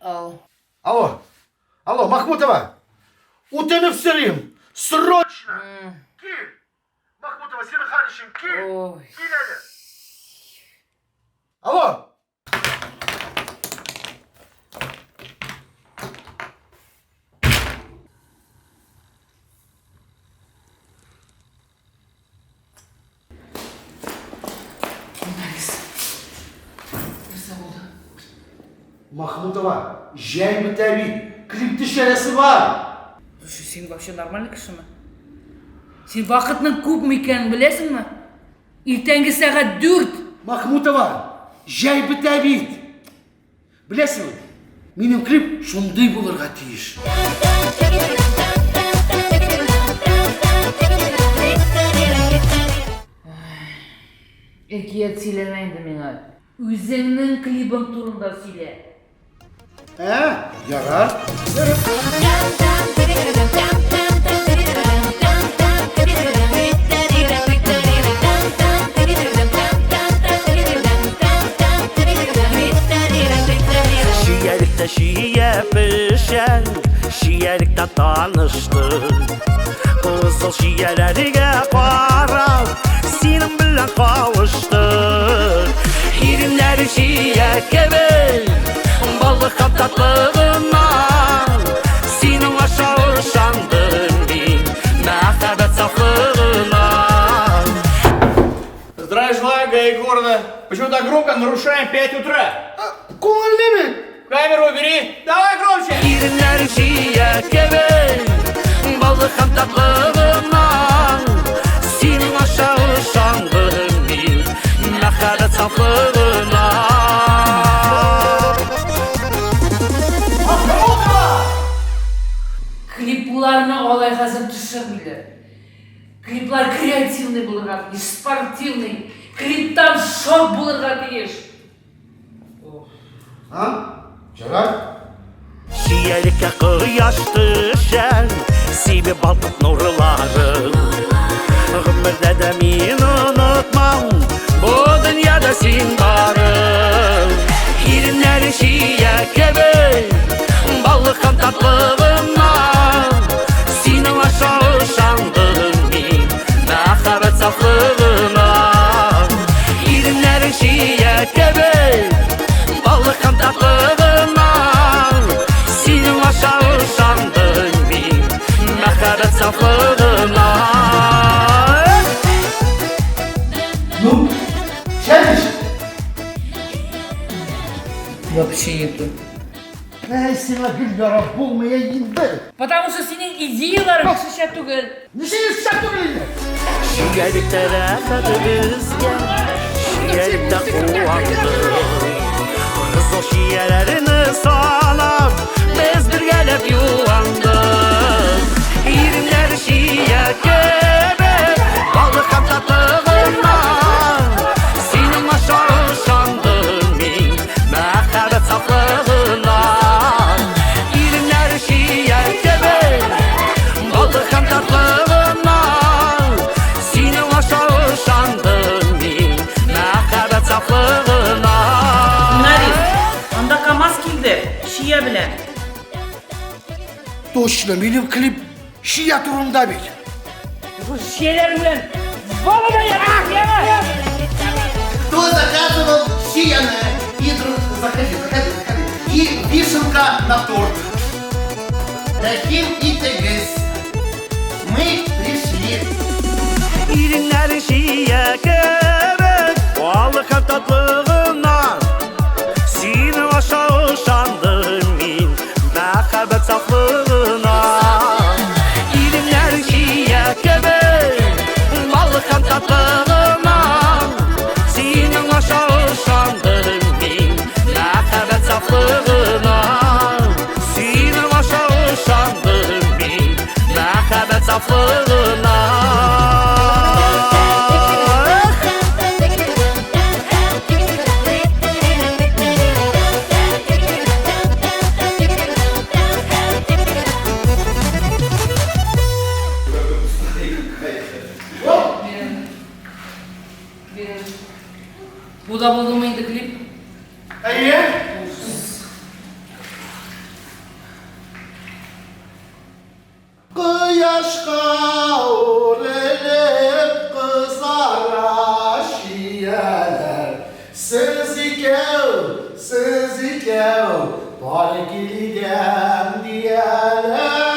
Ал. Алло, алло, Махмутова! Үтенеп сорыйм, срочно! Кил! Махмутова, зинһар өчен кил! Ой. Кил әле! Алло! Нарис. Нәрсә булды? Махмутова, җәй бетә бит, клип төшерәсе бар! Слушай, син вообще нормальный кешеме? Син вакытның күпме икәнен беләсеңме? Иртәнге сәгать дүрт! Махмутова, җәй бетә бит! Беләсеңме, минем клип шундый булырга тиеш. Әкият сөйләмә инде миңа. Үзеңнең клибың турында сөйлә. Ә, ярар. Чиялектә чия пешә, чиялектә таныштык. Кызыл чияләргә карап, синең белән кавыштык. Иреннәре чия кебек, баллы һәм татлы гына. Синең аша ышандым мин, мәхәббәт сафлыгына. Здравия желаю, Гая Егоровна. Почему так громко нарушаем 5 утра? Күңелле бит! Камеру убери. Давай громче! Иреннәре чия кебек, баллы һәм татлы гына. Синең аша ышандым мин, мәхәббәт сафлыгына. Клипларны алай хәзер төшермиләр. Клиплар креативный булырга тиеш, спортивный. Клиптан шок булырга тиеш. А? Ярар. Чиялеккә кояш төшә, сибеп балкып нурларын. Гомердә дә мин онытмам, бу дөньяда син барың. Иреннәре чия кебек, баллы һәм татлы гына. Синең аша ышандым мин, мәхәббәт сафлыгына. Иреннәре чия кебек, баллы һәм татлы гына. Синең аша ышандым мин, мәхәббәт сафлыгына. Ну, сядешь? Вообще не то. Әй, сиңа гел ярап булмый инде. Потому что синең идеяларың кешечә түгел. Ничек шәп түгел инде? Чиялектә рәхәт безгә, чиялектә куандык. Кызыл чияләрне санап, без бергәләп юандык. Иреннәр чия кебек, баллы һәм татлы гына. Синең аша ышандым мин, мәхәббәт сафлыгына. Иреннәр чия кебек, баллы һәм татлы гына. Синең аша ышандым мин, мәхәббәт сафлыгына. Нарис, анда КамАЗ килде, чия белән. Точно, минем клип чия турында бит. Чияләр белән балада ятып, Кто заказывал чияны? И друг... Заходи, заходи, заходи. И вишенка на торт. Рәхим итегез. Мы пришли. Иреннәре чия кебек, баллы һәм татлы гына. Синең аша ышандым мин, мәхәббәт сафлыгына. Иреннәре чия кебек, баллы һәм татлы гына. Синең аша ышандым мин, мәхәббәт сафлыгына. Синең аша ышандым мин, мәхәббәт сафлыгына. Бу да булдымы инде клип? Әйе. Кояшка үрелеп кызара чияләр. Сез икәү, сез икәү, пар килгән дияләр.